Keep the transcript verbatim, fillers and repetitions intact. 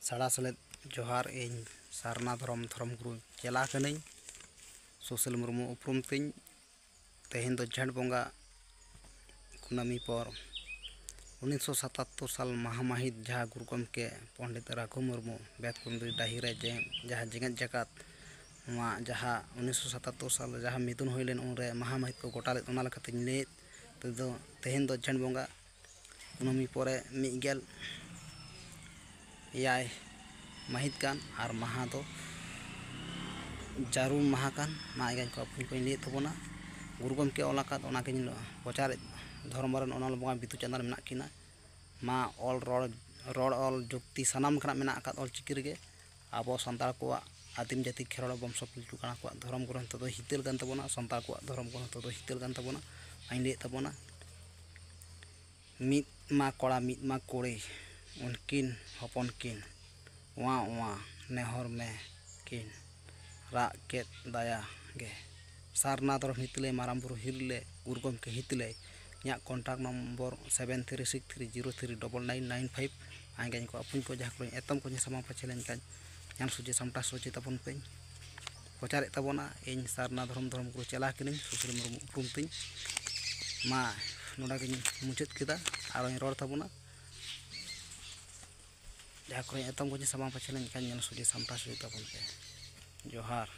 ᱥᱟᱲᱟ ᱥᱮᱞᱮᱫ ᱡᱚᱦᱟᱨ᱾ ᱤᱧ ᱥᱟᱨᱱᱟ ᱫᱷᱚᱨᱚᱢ ᱫᱷᱚᱨᱚᱢ ᱜᱩᱨᱩ ᱪᱮᱞᱟ ᱠᱟᱹᱱᱟᱹᱧ᱾ ᱥᱩᱥᱤᱞ ᱢᱩᱨᱢᱩ ᱩᱯᱨᱩᱢ ᱛᱤᱧ᱾ ᱛᱮᱦᱮᱧ ᱫᱚ ᱡᱷᱮᱸᱴ ᱵᱚᱸᱜᱟ ᱠᱩᱱᱟᱹᱢᱤ ᱯᱚᱨ ᱩᱱᱤᱥᱥᱚ ᱥᱟᱛᱟᱛᱛᱳᱨ ᱥᱟᱞ ᱢᱟᱦᱟ ᱢᱟᱹᱦᱤᱛ ᱡᱟᱦᱟᱸ ᱜᱩᱨᱩ ᱜᱚᱢᱠᱮ ᱯᱚᱱᱰᱤᱛ ᱨᱟᱹᱜᱷᱩ ᱢᱩᱨᱢᱩ ᱵᱮᱛᱠᱩᱸᱫᱽᱨᱤ ᱰᱟᱹᱦᱤ ᱨᱮ ᱡᱮ ᱡᱟᱦᱟᱸ ᱡᱮᱜᱮᱛ ᱡᱟᱠᱟᱛ ᱱᱚᱣᱟ ᱡᱟᱦᱟᱸ ᱩᱱᱤᱥᱥᱚ ᱥᱟᱛᱟᱛᱛᱳᱨ ᱥᱟᱞ ᱨᱮ ᱡᱟᱦᱟᱸ ᱢᱤᱫᱩᱱ ᱦᱩᱭ ᱞᱮᱱ, ᱩᱱᱨᱮ ᱢᱟᱦᱟ ᱢᱟᱹᱦᱤᱛ ᱠᱚ ᱜᱚᱴᱟ ᱞᱮᱫ, ᱚᱱᱟ ᱞᱮᱠᱟᱛᱮᱧ ᱞᱟᱹᱭᱮᱫ᱾ ᱛᱮᱫᱚ ᱛᱮᱦᱮᱧ ᱫᱚ ᱡᱷᱮᱸᱴ ᱵᱚᱸᱜᱟ ᱠᱩᱱᱟᱹᱢᱤ ᱯᱚᱨᱮ ᱢᱤᱫ ᱜᱮᱞ ᱮᱭᱟᱭ ᱢᱟᱹᱦᱤᱛ ᱠᱟᱱ ᱟᱨ ᱢᱟᱦᱟ ᱫᱚ ᱡᱟᱹᱨᱩᱢ ᱢᱟᱦᱟ ᱠᱟᱱ᱾ ᱢᱟ ᱮᱸᱜᱟᱧ ᱠᱚ ᱟᱹᱯᱩᱧ ᱠᱚᱧ ᱞᱟᱹᱭᱮᱫ ᱛᱟᱵᱚᱱᱟ, ᱜᱩᱨᱩ ᱜᱚᱢᱠᱮ ᱚᱞ ᱟᱠᱟᱫ ᱚᱱᱟ ᱜᱮᱧ ᱯᱨᱚᱪᱟᱨᱮᱫ, ᱫᱷᱚᱨᱚᱢ ᱨᱮᱱ ᱚᱱᱚᱞ ᱵᱚᱸᱜᱟ ᱵᱤᱫᱩ ᱪᱟᱸᱫᱟᱱ ᱢᱮᱱᱟᱜ ᱠᱤᱱᱟ᱾ ᱢᱟ ᱚᱞ ᱨᱚᱲ, ᱨᱚᱲ ᱚᱞ ᱡᱩᱠᱛᱤ ᱥᱟᱱᱟᱢ ᱞᱮᱠᱟᱱᱟᱜ ᱢᱮᱱᱟᱜ ᱟᱠᱟᱫ ᱚᱞ ᱪᱤᱠᱤ ᱨᱮᱜᱮ᱾ ᱟᱵᱚ ᱥᱟᱱᱛᱟᱲ ᱠᱚᱣᱟᱜ ᱟᱹᱫᱤᱢ ᱡᱟᱹᱛᱤ ᱠᱷᱮᱨᱣᱟᱲ ᱵᱚᱝᱥᱚ ᱯᱤᱞᱪᱩ ᱠᱟᱬᱟ ᱠᱚᱣᱟᱜ ᱫᱷᱚᱨᱚᱢ ᱜᱨᱚᱱᱛᱷᱚ ᱫᱚ ᱦᱤᱛᱟᱹᱞ ᱠᱟᱱ ᱛᱟᱵᱚᱱᱟ, ᱥᱟᱱᱛᱟᱲ ᱠᱚᱣᱟᱜ ᱫᱷᱚᱨᱚᱢ ᱜᱨᱚᱱᱛᱷᱚ ᱫᱚ ᱦᱤᱛᱟᱹᱞ ᱠᱟᱱ ᱛᱟᱵᱚᱱᱟ᱾ ᱟᱧ ᱞᱟᱹᱭᱮᱫ ᱛᱟᱵᱚᱱᱟ, ᱢᱤᱫ ᱢᱟ ᱠᱚᱲᱟ ᱢᱤᱫ ᱢᱟ ᱠᱩᱲᱤ, ᱩᱱᱠᱤᱱ ᱦᱚᱯᱚᱱ ᱠᱤᱱ ᱚᱣᱟ ᱚᱣᱟ ᱱᱮᱦᱚᱨ ᱢᱮ ᱠᱤᱱ ᱨᱟᱜ ᱠᱮᱫ ᱫᱟᱭᱟ ᱜᱮ᱾ ᱥᱟᱨᱱᱟ ᱫᱷᱚᱨᱚᱢ ᱦᱤᱛᱞᱟᱹᱭ, ᱢᱟᱨᱟᱝ ᱵᱩᱨᱩ ᱦᱤᱨᱞᱟᱹᱭ, ᱜᱩᱨᱩ ᱜᱚᱢᱠᱮ ᱦᱤᱛᱞᱟᱹᱭ᱾ ᱤᱧᱟᱹᱜ contact number seven three six three zero three double nine nine five᱾ ᱟᱸᱜᱟᱧ ᱠᱚ ᱟᱹᱯᱩᱧ ᱠᱚ ᱡᱟᱦᱟᱸ ᱠᱚᱨᱮ ᱮᱛᱚᱢ ᱠᱚ ᱥᱟᱢᱟᱝ ᱯᱟᱪᱷᱮ ᱞᱮᱱᱠᱷᱟᱱ ᱧᱮᱞ ᱥᱚᱡᱷᱮ ᱥᱟᱢᱴᱟᱣ ᱥᱚᱡᱷᱮ ᱛᱟᱵᱚᱱ ᱯᱮ᱾ ᱯᱨᱚᱪᱟᱨᱮᱫ ᱛᱟᱵᱚᱱᱟ ᱤᱧ ᱥᱟᱨᱱᱟ ᱫᱷᱚᱨᱚᱢ ᱫᱷᱚᱨᱚᱢ ᱜᱩᱨᱩ ᱪᱮᱞᱟ ᱠᱟᱹᱱᱟᱹᱧ, ᱥᱩᱥᱤᱞ ᱢᱩᱨᱢᱩ ᱩᱯᱨᱩᱢ ᱛᱤᱧ᱾ ᱢᱟ ᱱᱚᱰᱮ ᱜᱤᱧ ᱢᱩᱪᱟᱹᱫ ᱠᱮᱫᱟ, ᱟᱨᱚᱧ ᱨᱚᱲ ᱛᱟᱵᱚᱱᱟ᱾ ᱡᱟᱦᱟᱸ ᱠᱚᱨᱮ ᱮᱛᱚᱢ ᱠᱚ ᱥᱟᱢᱟᱝ ᱯᱟᱪᱷᱮ ᱞᱮᱱᱠᱷᱟᱱ ᱧᱮᱞ ᱥᱚᱡᱷᱮ ᱥᱟᱢᱴᱟᱣ ᱥᱚᱡᱷᱮ ᱛᱟᱵᱚᱱ ᱯᱮ᱾ ᱡᱚᱦᱟᱨ᱾